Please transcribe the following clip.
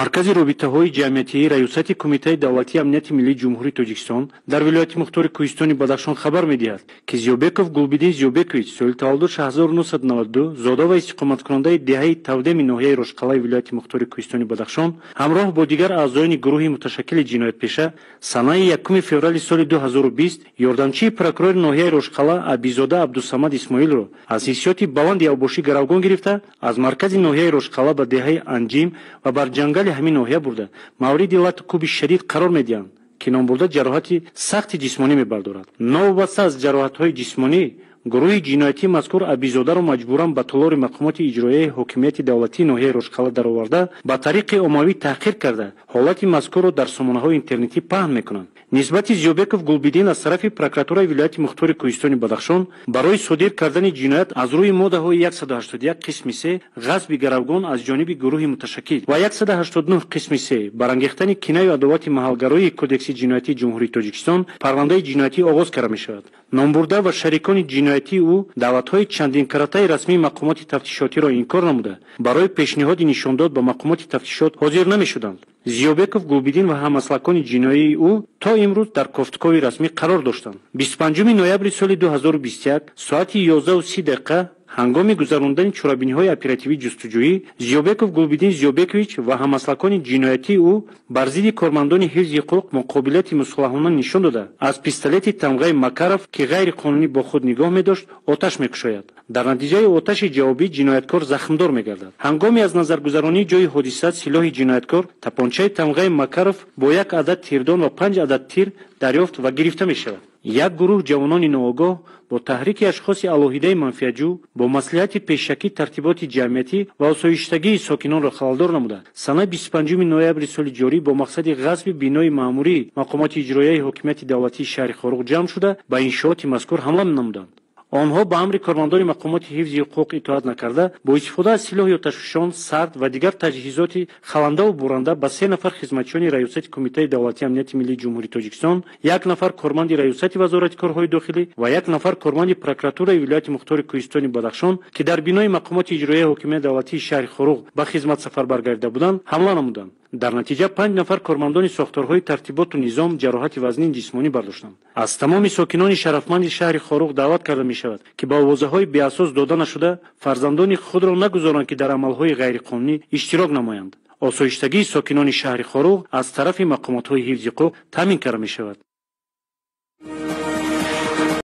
Маркази робитаҳои ҷамъиятии Раёсати Кумитаи давлатии амнияти миллии Ҷумҳурии Тоҷикистон дар вилояти мухтори Кӯҳистони Бадахшон хабар медиҳад, ки Зиёбеков Гулбиддин Зиёбекович соли таваллуд 1992 зода ва истиқоматкунандаи деҳаи Тавдеми ноҳияи Рошқалаи вилояти мухтори Кӯҳистони Бадахшон ҳамроҳ бо дигар аъзоёни гурӯҳи муташаккили ҷиноятпеша санаи 1 феврали соли 2020 ёрдамчии прокурори ноҳияи Рошқала Абизода Абдусамад Исмоилро аз ҳиссиёти баланди авбошӣ гаравгон гирифта аз маркази ноҳияи Рошқала ба деҳаи Анҷим ва бар ҷангали ҳамин ноҳия бурда мавриди лату куби шадид қарор медиҳанд, ки номбурда ҷароҳати сахти ҷисмонӣ мебардорад. Новобаста аз ҷароҳатҳои ҷисмонӣ, гурӯҳи ҷиноятии мазкур Абизодаро маҷбуран ба толори мақомоти иҷроияи ҳокимияти давлатии ноҳияи Рошқала дароварда ба тариқи оммавӣ таҳқир карда ҳолати мазкурро дар сомонаҳои интернетӣ паҳн мекунанд. Нисбати Зиёбеков Гулбиддин аз тарафи прокуратураи вилояти мухтори Кӯҳистони Бадахшон барои содир кардани ҷиноят аз рӯи моддаҳои 181 қисми 3 ғасби гаравгон аз ҷониби гурӯҳи муташаккил ва 189 қисми 3 барангехтани кинаю адовати маҳалгароии Кодекси ҷиноятии Ҷумҳурии Тоҷикистон парвандаи ҷиноятӣ оғоз карда мешавад. Номбурда ва шарикони ҷиноятии ӯ даъватҳои чандинкаратаи расмии мақомоти тафтишотиро инкор намуда барои пешниҳоди нишондод ба мақомоти тафтишот ҳозир намешуданд. Зиёбеков Гулбиддин ва ҳамаслакони ҷиноии ӯ то имрӯз дар кофтукови расмӣ қарор доштанд. 25 ноябри соли 2021 соати 11:30 ҳангоми гузарондани чорабиниҳои оперативӣ ҷустуҷӯӣ Зиёбеков Гулбиддин Зиёбекович ва ҳамаслакони ҷиноятии ӯ бар зидди кормандони ҳифзи ҳуқуқ муқобилати мусаллаҳона нишон дода аз пистолети тамғаи Макаров, ки ғайриқонунӣ бо худ нигоҳ медошт, оташ мекушояд. Дар натиҷаи оташи ҷавобӣ ҷинояткор захмдор мегардад. Ҳангоми аз назаргузаронии ҷои ҳодиса силоҳи ҷинояткор тапончаи тамғаи Макаров бо як адад тирдон ва 5 адад тир дарёфт ва гирифта мешавад. Як гурӯҳ ҷавонони ноогоҳ бо таҳрики ашхоси алоҳидаи манфиатҷӯ бо маслиҳати пешакӣ тартиботи ҷамъиятӣ ва осоиштагии сокинонро халалдор намуда санаи 25 ноябри соли ҷорӣ бо мақсади ғасби бинои маъмурии мақомоти иҷроияи ҳокимияти давлатии шаҳри Хоруғ ҷамъ шуда ба иншооти мазкур ҳамла намуданд. Онҳо ба амри кормандони мақомоти ҳифзи ҳуқуқ итоат накарда бо истифода аз силоҳи оташфишон, сард ва дигар таҷҳизоти халандаву буранда ба 3 нафар хизматчиёни Раёсати Кумитаи давлатии амнияти миллии Ҷумҳурии Тоҷикистон, 1 нафар корманди Раёсати Вазорати корҳои дохилӣ ва 1 нафар корманди прокуратураи вилояти мухтори Кӯҳистони Бадахшон, ки дар бинои мақомоти иҷроияи ҳокимияти давлатии шаҳри Хоруғ ба хизмат сафарбар гардида буданд, ҳамла намуданд. Дар натиҷа 5 нафар кормандони сохторҳои тартиботу низом ҷароҳати вазнин ҷисмонӣ бардоштанд. Аз тамоми сокинони шарафманди шаҳри Хоруғ даъват карда мешавад, ки ба овозаҳои беасос дода нашуда фарзандони худро нагузоранд, ки дар амалҳои ғайриқонунӣ иштирок намоянд. Осоиштагии сокинони шаҳри Хоруғ аз тарафи мақомотҳои ҳифзи ҳуқуқ таъмин карда мешавад.